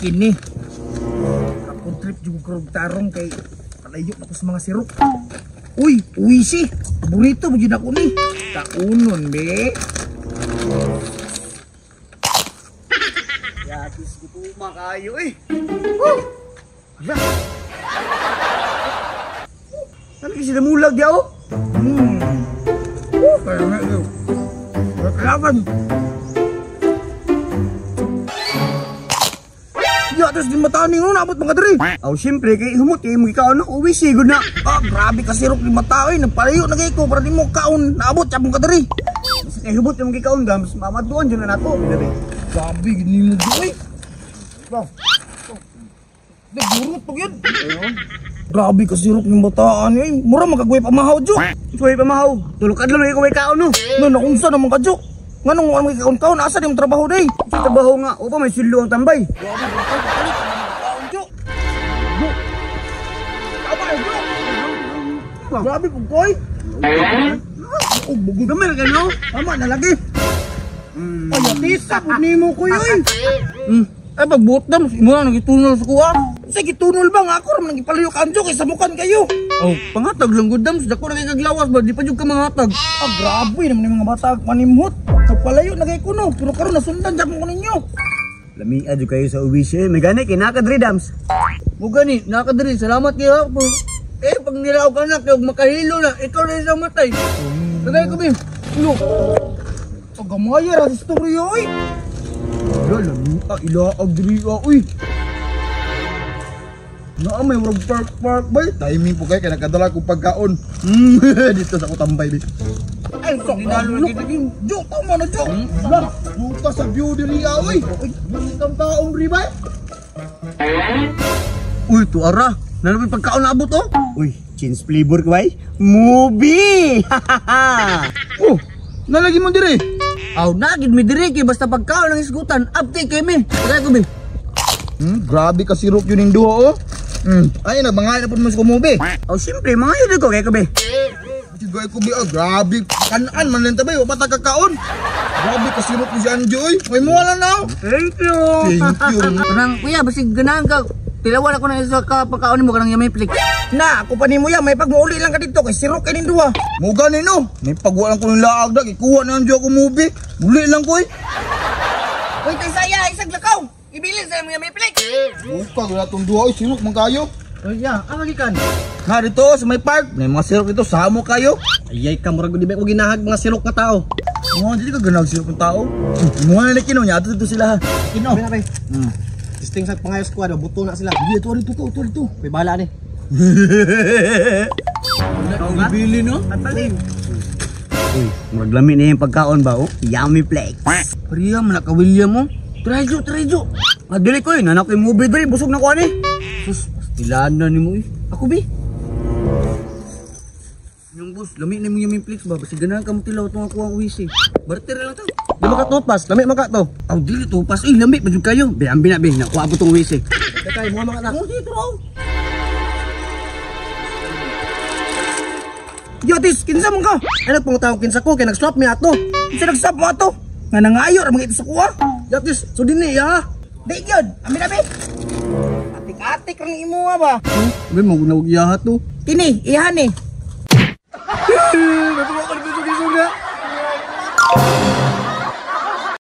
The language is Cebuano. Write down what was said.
Kini. Akong trip jud ko tarong kay palayo na ko sa mga sirok. Uy, uwisi. Paborito mo jud ako ni. Kaunon be. Yatis gutuma kayo eh. Woo! Ala. Ano kasi namulag diya oh? Kaya nga yun. Kailangan. Ya, terus di mata ni ngono abot mga diri. Aw, siyempre kay humot kay mo gikaon no, uwi sigud na. Ah, grabe ka sirok di mata oy, nagpalayo na kay ko para di mo kaon, naabot jabon ka diri. Basta kay humot yung gikaon gams, mamatuan jud na nato. Grabe. Grabe gid nimo oy. Wow. Nagurot pag yun. Grabe ka sirok ng bataan eh. Mura magkagway pamahaw, Jo. Kuy pamahaw. Tulog kadlong lagi ko may kaon no. No, naunsa naman ka, Jo. Nganong wala may kaon-kaon, asa di mo trabaho day? Sa trabaho nga, upa may sweldo ang tambay. Grabe kaon, Jo. Jo. Tama, Jo. Grabe pug koy. Oh, bugod Gamay ra no. Tama na lagi. Ay, atisa pud nimo koy oy. Ay, pagbuot na, imo na nagitunol sa kuha. Sa gitunol ba nga ako ra man nagipalayo ka anjo kay samukan kayo. Oh, pangatag lang gud dams, dako na kay kaglawas ba, di pa jud ka mangatag. Ah, grabe naman yung mga bata manimhot. Nagpalayo na kay kuno, pero karon nasundan jud ko ninyo. Lami adyo kayo sa uwi siya. May gani kay nakadri dams. Mo gani, nakadri. Salamat kayo. Eh, pag nilaw ka na, kay makahilo na, ikaw na isang matay. Tagay ko, Bim. Look. Pagamaya ra sa istorya oy. Wala, lami ah, ilaag diri ah, uy. Naa may murag park park bay. Timing po kay kay nagkadala kong pagkaon. Dito sa kutambay bi. Ay, sok dinalo lagi. Jo, tama na jo. Lah, buta sa view diri ah, oy. Kang taong diri bay. Uy, tuara. Nalapit pagkaon na abot oh. Uy, change flavor ko bay. Movie. Oh, nalagi mo diri. Aw, nagid mi diri kay basta pagkaon ang isgutan, update kay mi. Tagay ko, Bim. Grabe ka sirok yun yung duha oh. Ay, nagbangayan na po mo sa kumubi. Oh, siyempre mga yun ko kay ko be. Sige ko be, ah, grabe. Kanaan man lang tabay, wa pa ta kakaon. Grabe ka sirok ni si Anjo oy. May muwala na. Thank you. Thank you. Kanang kuya, basig ganahan ka. Tilawan ako ng isa ka pagkaon nimo kanang yummy flix. Na, ako pa nimo ya, may pagmuuli lang ka dito kay sirok kay ning duha. Mo gani no. May pagwa lang ko ng laag dag, ikuha na Anjo ako movie. Muli lang ko oy. Uy, tay saya, isag lakaw. Ibilin sa imong yummy flix. Buka wala tong duha oy, sirok man kayo. Uy, ya, ang gikan. Na dito sa may park, may mga sirok dito, samo kayo. Ayay ka, murag di ba ko ginahag mga sirok nga tao. Mo dili ka ganag sirok ng tao. Mo na kino nya dito sila ha. Kino. Testing sa pangayos ko ano, buto na sila. Hindi ito dito to, ito dito. May bala ni. Bili no? Uy, murag lami na yung pagkaon ba oh. Yummy flakes. Priya man ka William mo. Try jo, try jo. Ah, dili ko eh, nanak yung movie diri, busog na ko ani. Sus, pastilan na nimo eh. Ako bi. Yung boss, lami na imong yummy flakes ba? Basi ganahan ka mo tilaw itong ako ang uwisi. Barter lang to. Di makatupas, lami man ka to. Aw, dili tupas. Eh, lami pa jud kayo. Be, ambi na be, nakuha po tong uwisi. Kay mo mga Ang dito raw. Yotis, kinsa man ka? Ay, nagpangutang kinsa ko kay nag-swap mi ato. Kinsa nag-swap mo ato? Nga nangayo ra mga ito sa kuha. Yatis, so dinhi ya. Di gyud, ami na be. Atik-atik rang imo ba? Be mo gunawag iyaha to. Kini, iha ni. Natuwa ka na.